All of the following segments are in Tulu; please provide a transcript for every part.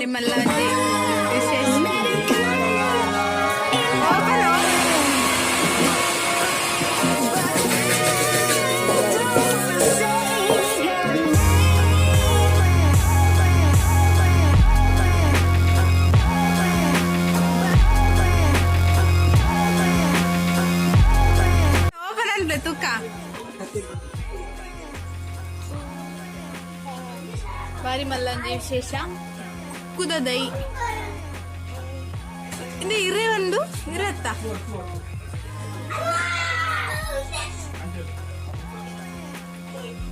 ಬಾರಿ ಮಲ್ಲ ಒಂಜಿ ವಿಶೇಷ. ಓಪನ್. ಓಪನ್ ಅನ್ಲೆ ತುಕ್ಕ. ಬಾರಿ ಮಲ್ಲೊಂಜಿ ವಿಶೇಷ ಕುಕ್ಕುದ ದೈ. ಇದು ಇರೆ ಒಂದು ಇರತ್ತ.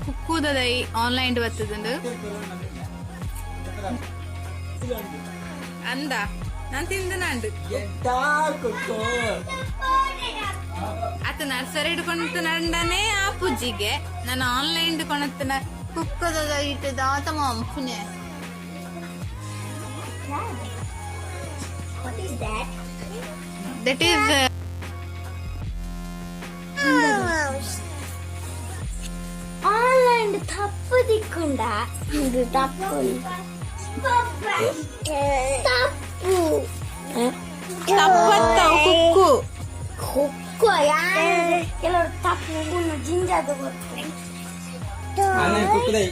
ಕುಕ್ಕುದ ದೈ ಆನ್ಲೈನ್ ಬರ್ತದಂಡು ಅಂದ ನಾನ್ ತಿಂದು ನಾಂಡು. ಆತ ನರ್ಸರಿ ಹಿಡ್ಕೊಂಡು ನಂಡನೆ ಆ ಪೂಜಿಗೆ ನಾನು ಆನ್ಲೈನ್ ಹಿಡ್ಕೊಳತ್ತನ ಕುಕ್ಕದ ಇಟ್ಟು ದಾತ ಮಾಂಪುನೆ. What is that? That is online ತಪ್ಪು ದಿಕ್ಕುಂಡ. ಇದು ತಪ್ಪು, ತಪ್ಪು. ತಪ್ಪತ್ತ ಕುಕ್ಕು. ಕುಕ್ಕು ಯಾರು ಕೆಲವರು ತಪ್ಪು ಜಿಂಜಾದ ಗೊತ್ತು. ಆನ್ಲೈನ್ ಕುಕ್ಕುದೈ.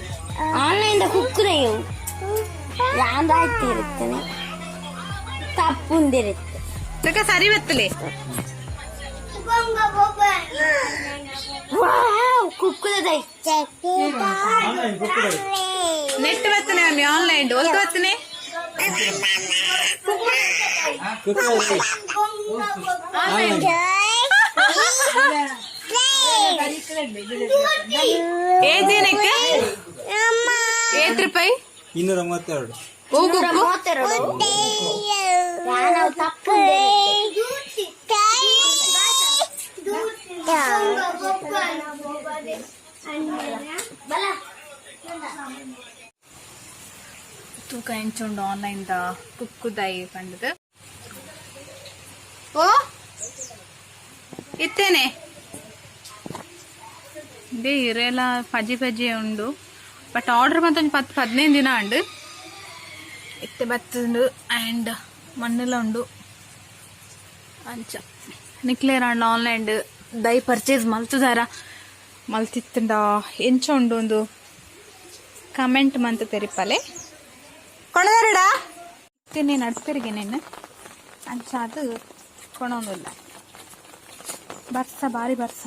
ಆನ್ಲೈನ್ ಕುಕ್ಕುದೆಯು ಯಾಂದಾಯ್ತಿರುತ್ತಾನೆ ತಪ್ಪುಂದಿರುತ್ತೆ. ತಕ ಸರಿ ಬತ್ತಲೆ. ವಾವ್, ಕುಕ್ಕುದೈ. ಆನ್ಲೈನ್ ಕುಕ್ಕುದೈ. ನೆಟ್ ಬತ್ತನೆ ಮಮ್ಮಿ ಆನ್ಲೈನ್ ಒಲ್ತು ಬತ್ತನೆ. ಕುಕ್ಕುದೈ. ಆನ್ಲೈನ್. ಏಜೇನಕ್ಕೆ ಏತ್ ರೂಪಾಯಿ? 232. ಓ ಕುಕ್ಕು. 32. ನಾವು ತಪ್ಪು. ತೂಕ ಎಂಚುಂಡು ಆನ್ಲೈನ್ ದ ಕುಕ್ಕುದೈ ಪಂಡದು. ಓ ಇತ್ತೇನೆ ಇದೇ ಇರೆಲ್ಲ ಫಜಿ ಫಜಿ ಉಂಡು. ಬಟ್ ಆರ್ಡರ್ ಮತ್ತೆ ಒಂಜಿ 10 15 ದಿನ ಉಂಡು. ಇತ್ತೆ ಬತ್ತುಂಡು ಆ್ಯಂಡ್ ಮಣ್ಣೆಲ್ಲ ಉಂಡು. ಅಂಚ ನಿಕ್ಲೇರ್ ಅಂಡ್ ಆನ್ಲೈನ್ ದೈ ಪರ್ಚೇಸ್ ಮಲ್ತುದಾರ, ಮಲ್ತಿತ್ತುಂಡ ಎಂಚ ಉಂಡು ಒಂದು ಕಮೆಂಟ್ ಮಂತ್ ತೆರಿಪಲೆ ಕೊಣದಾರಡ. ತಿನ್ನಿ ನಡ್ಪೆರಿಗೆ ನೆನ್ ಅಂಚ ಅದು ಕೊಣೊಂದಿಲ್ಲ. ಬರ್ಸ ಬಾರಿ ಬರ್ಸ.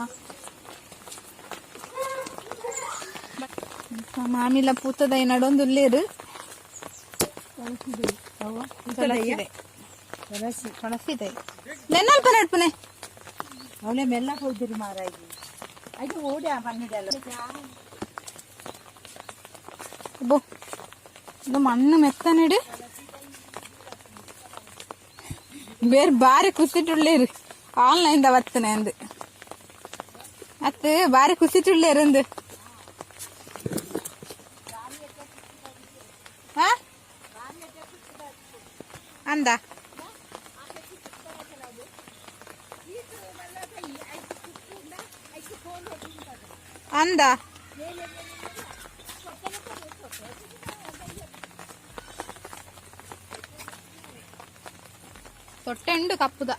ಮಾಮಿಲ ಪೂತದೈ ನಡೊಂದುಲ್ಲೇರು. ತುಳಸಿ ತುಳಸಿ ನೆನ್ನಲ್ಪ ನಡ್ಪುನೆ. ಅವಳೆ ಮೆಲ್ಲ ಹೋದಿರಿ ಮಾರಾಯಿ, ಅದು ಓಡಿ ಆ ಮಣ್ಣಿದಲ್ಲ. ಬೋ ಇದು ಮಣ್ಣು ಮೆತ್ತನಿಡು. ಬೇರೆ ಬಾರಿ ಕುಸಿಟುಳ್ಳೇರು ಆನ್ಲೈನ್ the ಬತ್ತನೆ ಅಂದು. ಅತ್ತು ಬಾರಿ ಕುಸಿಟುಳ್ಳೇರು ಅಂದು. ಹಾ ಅಂದ. ಅಂದ. ತೊಟ್ಟೆ ಉಂಡು ಕಪ್ಪುದ.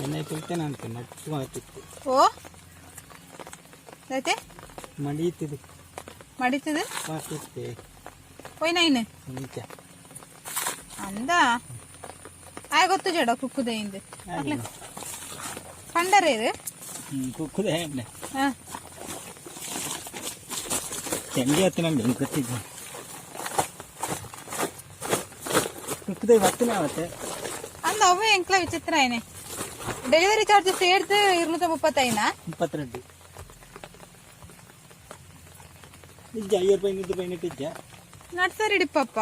ಎಣ್ಣೆ ತುಳ್ತೇನೆ ಅಂತ ಮಟ್ಟು ಆಯ್ತಿತ್ತು. ಓ ಐತೆ. ಮಡೀತಿದ್ದು. ಮಡಿತದ. ಪಾಕಿತ್ತೆ. ಹೋಯ್ ನೈನ್. ನಿಜ. ಅಂದ ಆಯ್ ಗೊತ್ತು ಜಡ ಕುಕ್ಕುದ ಇಂದು ಪಂಡರೇ ಇದು. ಕುಕ್ಕುದೆ ಅಂಡೆ. ಹಾ. ಚಂಡಿ ಹತ್ತು ನಂಗೆ ಹೆಂಗೆ ಗೊತ್ತಿದ್ದೆ ಕುಕ್ಕುದೆ ಬತ್ತಿನ ಅವತ್ತೆ. ಅಂದ ಅವ ಎಂಕ್ಲ ವಿಚಿತ್ರ ಏನೆ. Delivery charges ಏಡ್ದು 235. 32 ನಿಜ, 5 ರೂಪಾಯಿ 100 ರೂಪಾಯಿ ಇಟ್ಟಿದ್ದೆ. ನಡ್ಸರಿ ಇಡಿಪಪ್ಪ.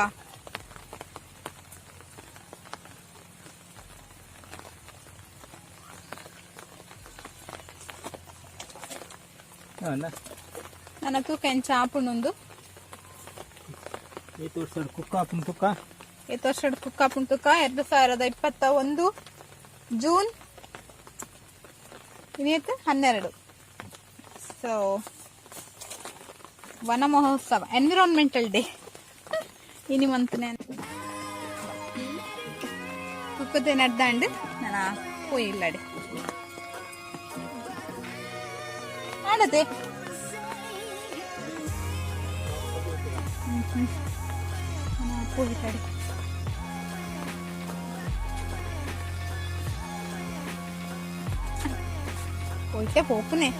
ಅಲ್ಲ. ನನ್ನ ತೂಕ ಎಂಚ ಆಪುಂಡೊಂದು. ಈ ತೋರ್ಸಾಡು ಕುಕ್ಕ ಹಾಪುನ್ ಕುಕ್ಕ. ಏತ್ ವರ್ಷಡ್ ಕುಕ್ಕ ಪುಂಟುಕ 2021 ಜೂನ್ ಇನ್ನೇತು 12. ಸೊ ವನ ಮಹೋತ್ಸವ, ಎನ್ವಿರಾನ್ಮೆಂಟಲ್ ಡೇ ಇನಿ ಮಂತನೆ ಕುಕ್ಕದೆ ನಡ್ದಾಂಡ್ ನಾನು ಪೋಯಿಲ್ಲಡೆ ಆಡದೆ. ಪೋಯಿಲ್ಲಡೆ. ಪೋಯ್ತೆ ಪೋಪುನೆ.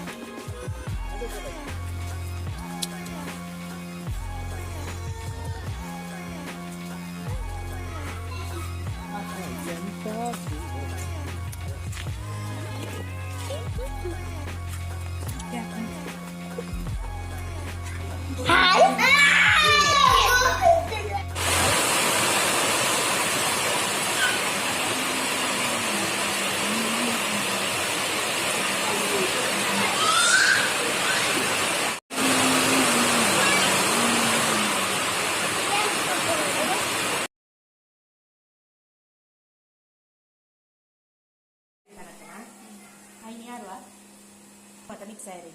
ಮಿಕ್ಸ್ ಆಯ್ರಿ.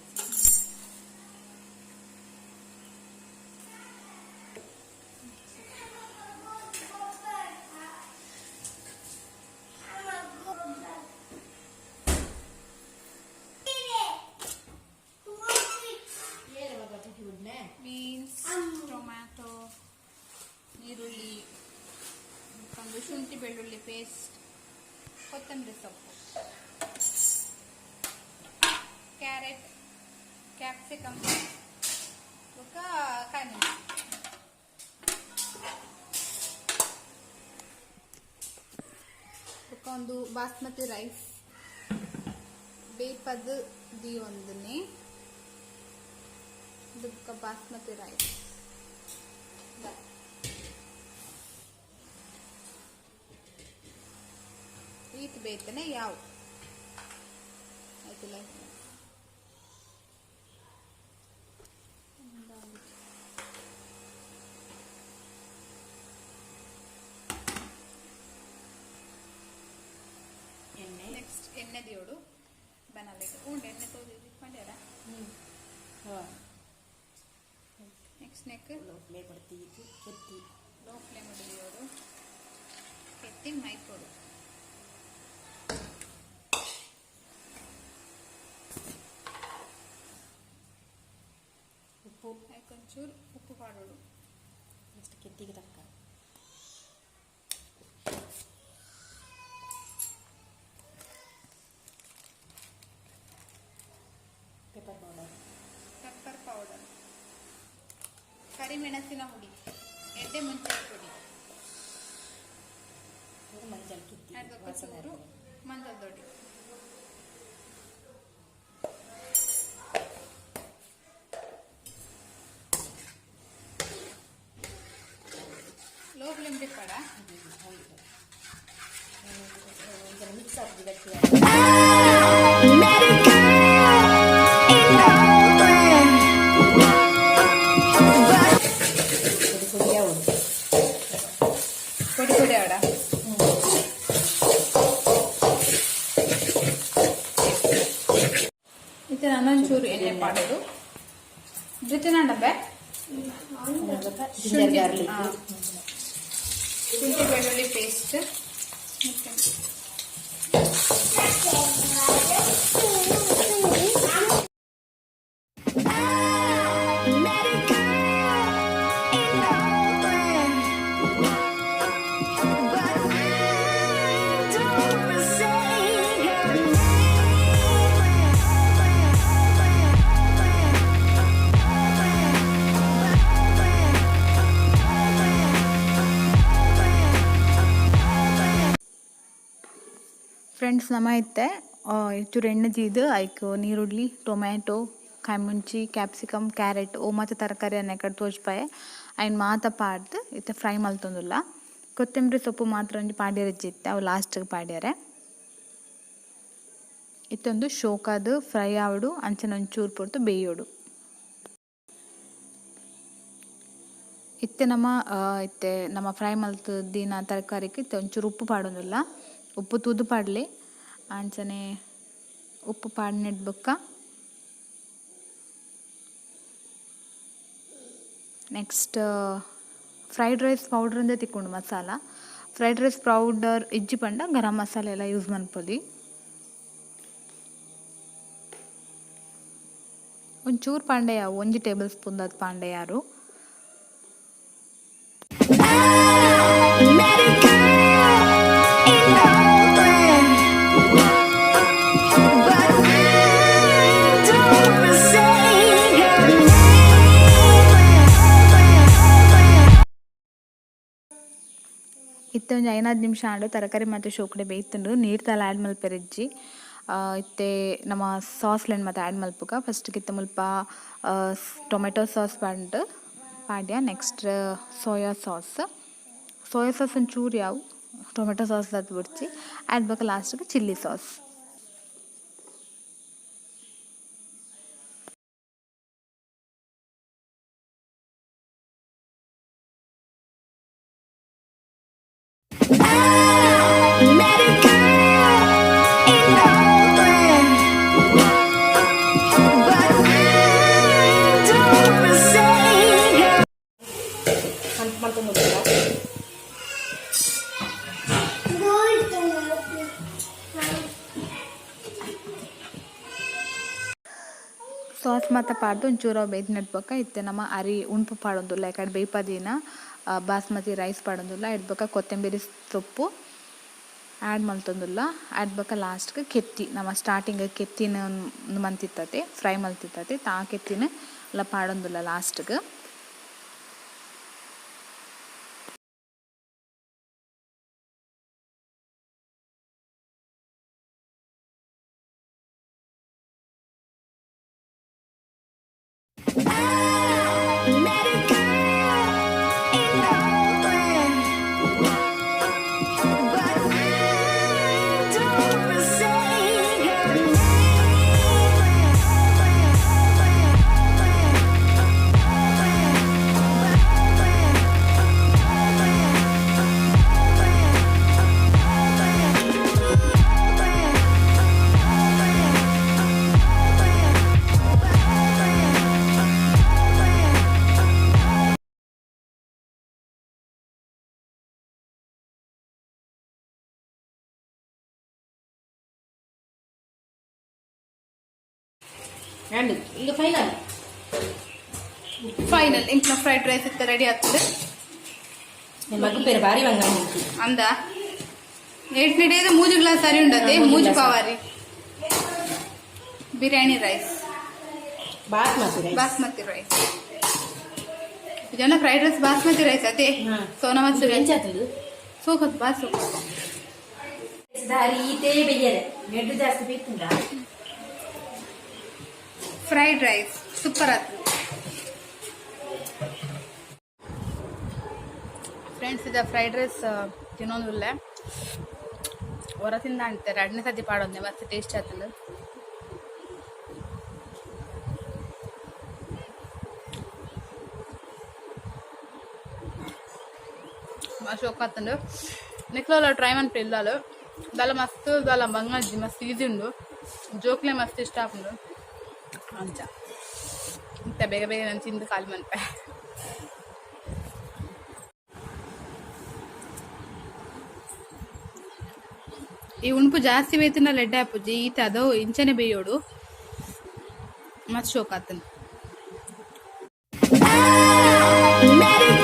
ಬೀನ್ಸ್, ಟೊಮ್ಯಾಟೊ, ಈರುಳ್ಳಿ, ಒಂದು ಶುಂಠಿ ಬೆಳ್ಳುಳ್ಳಿ ಪೇಸ್ಟ್, ಕೊತ್ತಂಬರಿ ಸೊಪ್ಪು, ಕ್ಯಾರೆಟ್, ಕ್ಯಾಪ್ಸಿಕಮ್ ಬೊಕ್ಕ ಕಾಯಿ. ಬೊಕ್ಕ ಒಂದು ಬಾಸ್ಮತಿ ರೈಸ್ ಬೇಪದು ದಿಯೊಂದನೆ. ಬೊಕ್ಕ ಬಾಸ್ಮತಿ ರೈಸ್ ಈತ್ ಬೇತನೆ ಯಾವ ಆಯ್ತಿಲ್ಲ. ಎಣ್ಣೆ. ನೆಕ್ಸ್ಟ್ ಎಣ್ಣೆ ದಿಯೋಡು ಬನಾಲಿಗೆ ಉಂಡು. ಎಣ್ಣೆ ತೋದಿ ಮಾಡ್ಯಾರ. ನೆಕ್ಸ್ಟ್ ನೆಕ್ ಲೋ ಫ್ಲೇಮ್ ಕೊಡ್ತೀವಿ ಕೆತ್ತಿ. ಲೋ ಫ್ಲೇಮ್ ದಿಯೋಡು, ಕೆತ್ತಿ ಮೈಕೊಡು. ಉಪ್ಪು. ಒಂಚೂರು ಉಪ್ಪು ಪಾಡೋಡು. ನೆಕ್ಸ್ಟ್ ಕೆತ್ತಿಗೆ ತಕ್ಕ. Pepper powder. ಪೆಪ್ಪರ್ ಪೌಡರ್, ಕರಿಮೆಣಸಿನ ಹುಡಿ, ಎಡ್ಡೆ ಮುಂಚಿನ ಪುಡಿ. ಮಂಜಲ್ ಕಿತ್ತಿ. ಅದಕ್ಕೆ ಚೂರು ಮಂಜಲ್ ದೊಡ್ಡಿ. ಲೋ ಫ್ಲೇಮ್ ಬಿಟ್ಬೇಡ. ಮಿಕ್ಸ್ ಆಗ್ತದೆ ಗಟ್ಟಿ. Met a girl in Oakland. ಪೊಡಿ ಪೊಡಿ ಯಾವುದು. ಪೊಡಿ ಪೊಡಿ ಆಡ. ಇದು ನಾನೊಂಚೂರು ಎಣ್ಣೆ ಪಾಡೋದು ಜೊತೆ ಡಬ್ಬೆ. Ginger garlic. ಶುಂಠಿ ಬೆಳ್ಳುಳ್ಳಿ paste. Met a girl in Oakland. But I don't wanna say her name. Friends, ನಮ್ಮ ಇತ್ತೆ ಚೂರು ಎಣ್ಣೆ ಜೀದು ಐಕ್ ನೀರುಳ್ಳಿ, ಟೊಮ್ಯಾಟೊ, ಕಾಯಿ, ಕ್ಯಾಪ್ಸಿಕಮ್, ಕ್ಯಾರೆಟ್ ಓ ಮಾತ ತರಕಾರಿ ಅನ್ನ ಕಡೆ ತೋಜ್ಪಾಯೆ. ಐನ್ ಮಾತ ಪಾಡ್ದು ಇತ್ತೆ ಫ್ರೈ ಮಲ್ತೊಂದುಲ್ಲ. ಕೊತ್ತಂಬರಿ ಸೊಪ್ಪು ಮಾತ್ರ ಒಂಜಿ ಪಾಡ್ಯರೆ ಇತ್ತೆ, ಅವು ಲಾಸ್ಟ್ಗೆ ಪಾಡ್ಯರೆ. ಇತ್ತೊಂದು ಶೋಕಾದು ಫ್ರೈ ಆವಡು, ಅಂಚನೆ ಒಂಚೂರು ಪೊರ್ತು ಬೇಯೋಡು. ಇತ್ತೆ ನಮ್ಮ ಇತ್ತೆ ನಮ್ಮ ಫ್ರೈ ಮಲ್ತ್ ದೀನ ತರಕಾರಿಗೆ ಇತ್ತೆ ಒಂಚೂರು ಉಪ್ಪು ಪಾಡೊಂದುಲ್ಲ. ಉಪ್ಪು ತೂದು ಪಾಡ್ಲೆ. ಅಂಚನೆ ಉಪ್ಪು ಪಾಡ್ನೆಡ್ ಬೊಕ್ಕ ನೆಕ್ಸ್ಟ್ ಫ್ರೈಡ್ ರೈಸ್ ಪೌಡರ್ ಇಂದೇ ತಿಕ್ಕುಂಡು ಮಸಾಲ. ಫ್ರೈಡ್ ರೈಸ್ ಪೌಡರ್ ಇಜ್ಜಿ ಪಂಡ ಗರಂ ಮಸಾಲೆ ಎಲ್ಲ ಯೂಸ್ ಮನ್ಪೊಲಿ. ಒಂಚೂರು ಪಾಂಡೆ ಯಾವು, ಒಂಜಿ ಟೇಬಲ್ ಸ್ಪೂನ್ ದಾತ್ ಪಾಂಡೆ ಯಾರು. I met a girl in Oakland, but I don't wanna say her name. ಇತ್ತೆ ಒಂಜಿ ಐನಾದ್ ನಿಮಿಷ ಆಂಡ್ ತರಕಾರಿ ಮಾತ ಶೋಕುಡೆ ಬೇಯ್ತುಂಡು. ನೀರ್ ದಾಲ ಆ್ಯಡ್ ಮಲ್ಪೆರೆಜ್ಜಿ. ಇತ್ತೆ ನಮ ಸಾಸ್ ಲೆನ್ ಮಾತ ಆ್ಯಡ್ ಮಲ್ಪುಗ. ಫಸ್ಟ್ ಇತ್ತೆ ಮುಲ್ಪ ಟೊಮೆಟೊ ಸಾಸ್ ಪಾಡ್ದ್ ಪಾಡ್ಯ. Next soya sauce. Soya sauce ಒಂಚೂರು ಯಾವು, ಟೊಮೆಟೊ ಸಾಸ್ ದಾತ್ ಬೊಡ್ಚಿ. ಆಯ್ಟ್ ಬೊಕ ಲಾಸ್ಟ್ ಗ್ chilli sauce. I met a girl in Oakland, but I don't wanna say her. Sauce ಮಾತ ಪಾಡ್ದ್ ಒಂಚೂರು ಅವು ಬೇಯ್ದ್ ಬೊಕ್ಕ ಇತ್ತೆ ನಮ ಅರಿ ಉಣ್ಪು ಪಾಡೊಂದುಲ್ಲ. ಐಕಾಡ್ ಬೇಯ್ಪಾದಿನ ಬಾಸ್ಮತಿ ರೈಸ್ ಪಾಡೊಂದುಲ್ಲ. ಐಡ್ ಬೊಕ್ಕ ಕೊತ್ತಂಬರಿ ಸೊಪ್ಪು ಆ್ಯಡ್ ಮಲ್ತೊಂದುಲ್ಲ. ಐಡ್ ಬೊಕ್ಕ ಲಾಸ್ಟ್ ಗ್ ಕೆತ್ತಿ, ನಮ ಸ್ಟಾರ್ಟಿಂಗ್ ಕೆತ್ತಿನ ಮಂತಿತ್ತತೆ ಫ್ರೈ ಮಲ್ತಿತ್ತತೆ ಆ ಕೆತ್ತಿನ ಲ ಪಾಡೊಂದುಲ್ಲ ಲಾಸ್ಟ್ ಗ್. I met a girl in Oakland, but I don't wanna say her name. And ಈಗ ಫೈನಲ್. ಫೈನಲ್ ಇಂಕ್ಲ ಫ್ರೈಡ್ ರೈಸ್ ಇತ್ತ ರೆಡಿ ಆಗ್ತದೆ. ಮಗು ಪೇರು ಬಾರಿ ಬಂಗ. ಅಂದ ಏಟ್ ನಿಡಿಯೋದು ಮೂಜು ಗ್ಲಾಸ್ ಅರಿ ಉಂಡತೆ. ಹಾ, ಮೂಜು ಮೂಜು glass. ಪಾವಾರಿ biryani rice. Basmati rice. Basmati rice ಜನ ಫ್ರೈಡ್ ರೈಸ್ ಬಾಸ್ಮತಿ ರೈಸ್ ಅದೇ. ಹಾ. ಸೋನಾ ಮಸೂರಿ. ಎಂಚಾತುಂಡು? ಸೋಕತ್ ಬಾ ಸೋಕತ್. ದಾರಿ ಈತೇ ಬೆಯ್ಯರೆ ನೆಡ್ಡು ಜಾಸ್ತಿ ಬೇಕುಂಡ. ಫ್ರೈಡ್ ರೈಸ್ ಸೂಪರ್ ಆತು ಫ್ರೆಂಡ್ಸ್. ಇದು ಫ್ರೈಡ್ ರೈಸ್ ತಿನ್ನೋದಿಲ್ಲ ಹೊರ ತಿಂದ ಅಂತಾರೆ. ಎರಡನೇ ಸತಿ ಪಾಡೋದ್ನೆ ಮಸ್ತ್ ಟೇಸ್ಟ್ ಆತಂದು. ಶೋಕ್ ಆತಂಡು. ನಿಕ್ಲೋಲ ಟ್ರೈ ಮನ್ಪೆ ಇಲ್ಲಾಲು. ದಾಲ ಮಸ್ತ್ ದಾಲ ಬಂಗಾಜಿ ಮಸ್ತ್ ಈಸಿ ಉಂಡು. ಜೋಕ್ಲೆ ಮಸ್ತ್ ಇಷ್ಟ ಆಪುಂಡು. ಅಂಚ ಮತ್ತೆ ಬೇಗ ಬೇಗ ನಾನು ತಿಂದು ಖಾಲಿ ಮನ್ಪೆ. ಈ ಉಣುಪು ಜಾಸ್ತಿ ಬೇಯ್ತಿನ ಲೆಡ್ಡೆ ಆಪುಜಿ. ಈತ ಅದು ಇಂಚನೆ ಬೇಯೋಡು, ಮಸ್ತ್ ಶೋಕ್ ಆತನ. I met a